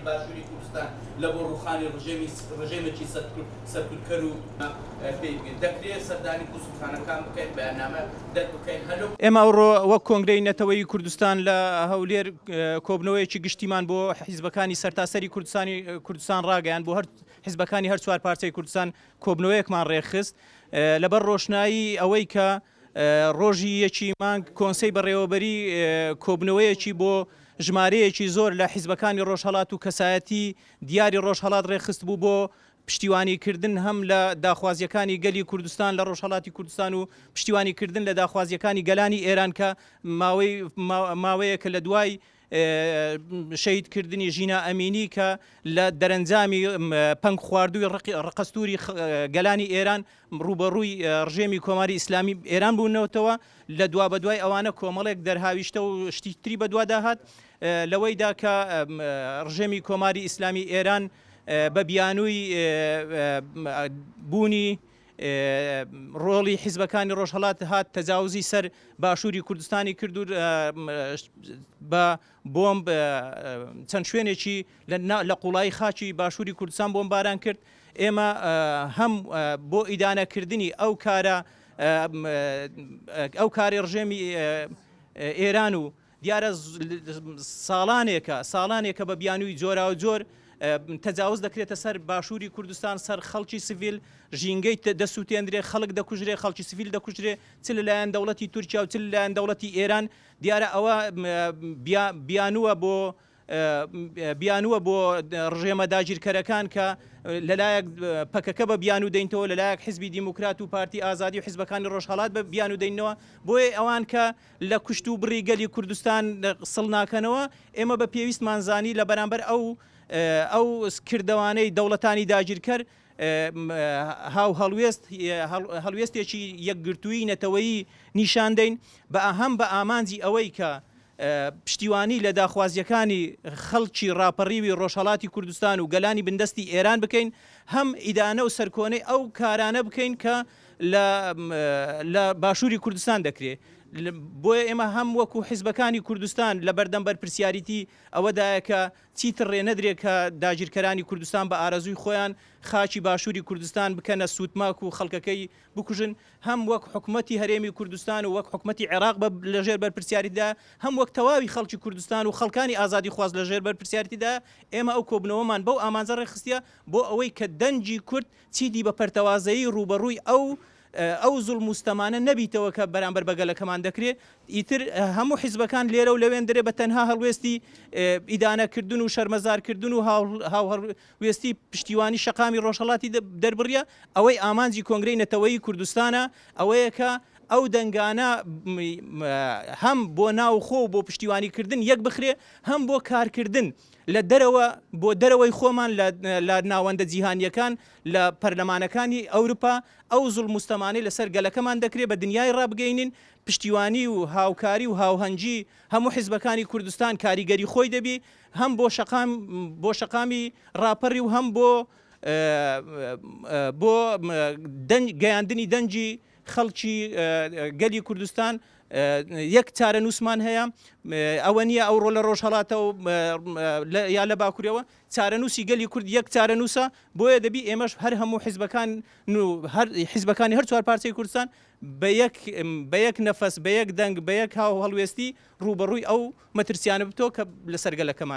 باشووری کوردستان لە بۆ ڕووخانی ڕژێمی ڕژێمێکی سەرکوتکەر و پێی بگەین. دەکرێ سەردانی کونسوڵخانەکان بکەین، بەیاننامە دەربکەین، هەر لەو. ئێمە ئەوڕۆ وەک کۆنگرەی نەتەوەیی کوردستان لە هەولێر کۆبوونەوەیەکی گشتیمان بۆ حیزبەکانی سەرتاسەری کوردستانی کوردستان ڕاگەیاند بۆ هەر حیزبەکانی هەر چوار پارچەی کوردستان کۆبوونەوەیەکمان ڕێکخست لەبەر ڕۆشنایی ئەوەی کە ڕۆژی یەکی مانگ کۆنسەی بەڕێوەبەری کۆبوونەوەیەکی بۆ ژمارەیەکی زۆر لە حیزبەکانی ڕۆژهەڵات و کەسایەتی دیاری ڕۆژهەڵات ڕێکخستبوو بۆ پشتیوانی کردن هەم لە داخوازیەکانی گەلی کوردستان لە ڕۆژهەڵاتی کوردستان و پشتیوانی کردن لە داخوازیەکانی گەلانی ئێران کە ماوەی ماوەیەکە لە دوای شەهید کردنی ژینا ئەمینی کە لە دەرەنجامی پەنگ خواردووی ڕقەستوری گەلانی ئێران ڕووبەڕووی ڕژێمی کۆماری ئیسلامی ئێران بوونەوەتەوە لە دوابەدوای ئەوانە کۆمەڵێک دەرهاویشتە و شتی تری بەدوادا هات لەوەیدا کە ڕژێمی کۆماری ئیسلامی ئێران بە بیانووی بوونی ڕۆڵی حیزبەکانی ڕۆژهەڵات هات تەجاوزی سەر باشووری کوردستانی کرد و بە بۆمب چەند شوێنێکی لە قوڵایی خاکی باشووری کوردستان بۆمباران کرد ئێمە هەم بۆ ئیدانەکردنی ئەو کارە ئەو کاری ڕژێمی ئێران و دیارە ساڵانێکە ساڵانێکە بە بیانووی جۆراوجۆر تەجاوز دەکرێتە سەر باشووری کوردستان سەر خەڵکی سڤیل ژینگەی دەسووتێندرێ خەڵک دەکوژرێ خەڵکی سڤیل دەکوژرێ چ لەلایەن دەوڵەتی تورکیا و چ لەلایەن دەوڵەتی ئێران دیارە ئەوە بیانووە بۆ بیانووە بۆ ڕژێمە داگیرکەرەکان کە لەلایەک پەکەکە بە بیانوو دەینتەوە لەلایەک حزبی دیموکرات و پارتی ئازادی و حزبەکانی ڕۆژهەڵات بە بیانوو دەینەوە بۆیە ئەوان کە لە کوشت و بڕی گەلی کوردستان سڵ ناکەنەوە، ئێمە بە پێویستمان زانی لە بەرامبەر ئەو ئەو کردەوانەی دەوڵەتانی داگیرکەر هاوهەڵوێست هەڵوێستێکی یەکگرتوویی نەتەوەیی نیشان دەین بە هەم بە ئامانجی ئەوەی کە پشتیوانی لە داخوازییەکانی خەڵکی ڕاپەڕیوی ڕۆژهەڵاتی کوردستان و گەلانی بندەستی ئێران بکەین، هەم ئیدانە و سەرکۆنەی ئەو کارانە بکەین کە لە لە باشووری کوردستان دەکرێ. بۆیە ئێمە هەم وەکوو حیزبەکانی کوردستان لە بەردەم بەرپرسیاریتی ئەوەدایە کە چیتر ڕێ نەدرێ کە داگیرکەرانی کوردستان بە ئارەزووی خۆیان خاکی باشووری کوردستان بکەنە سووتماک و خەڵکەکەی بکوژن، هەم وەک حکومەتی هەرێمی کوردستان و وەک حکومەتی عێراق بە لە ژێر بەرپرسیاریتیدایە، هەم وەک تەواوی خەڵکی کوردستان و خەڵکانی ئازادیخواز لە ژێر بەرپرسیاریتیدایە، ئێمە ئەو کۆبوونەوەمان بەو ئامانجە ڕێکخستیە بۆ ئەوەی کە دەنگی کورد چیدی بە پەرتەوازەیی ڕووبەڕووی ئەو ئەو زوڵم و ستەمانە نەبیتەوە کە بەرامبەر بە گەلەکەمان دەکرێ، ئیتر هەموو حیزبەکان لێرە و لەوێندرێ بە تەنها هەڵوێستی ئیدانەکردن و شەرمەزارکردن و هاوهەڵوێستی پشتیوانی شەقامی ڕۆژهەڵاتی دەربڕیە، ئەوەی ئامانجی کۆنگرەی نەتەوەیی کوردستانە ئەوەیە کە ئەو دەنگانە هەم بۆ ناوخۆ و بۆ پشتیوانیکردن یەک بخرێ هەم بۆ کارکردن لە دەرەوە بۆ دەرەوەی خۆمان لە ناوەندە جیهانییەکان لە پەرلەمانەکانی ئەورپا ئەو زوڵم و ستەمانەی لەسەر گەلەکەمان دەکرێ بە دنیای ڕابگەینین، پشتیوانی و هاوکاری و هاوهەنگی هەموو حیزبەکانی کوردستان کاریگەری خۆی دەبی هەم بۆ شەقام بۆ شەقامی ڕاپەڕی و هەم بۆ بۆ دەنگ گەیاندنی دەنگی خەڵکی گەلی کوردستان یەک چارەنووسمان هەیە ئەوە نییە ئەوڕۆ لە ڕۆژهەڵاتەوە یا لە باکوورەوە چارەنووسی گەلی کورد یەک چارەنووسە بۆیە دەبی ئێمەش هەر هەموو حیزبەکان و هەر حیزبەکانی هەر چوار پارچەی کوردستان بە یەک بە یەک نەفەس بە یەک دەنگ بە یەک هاو هەڵوێستی ڕووبەڕووی ئەو مەترسیانە بتەوە کە لەسەر گەلەکەمان.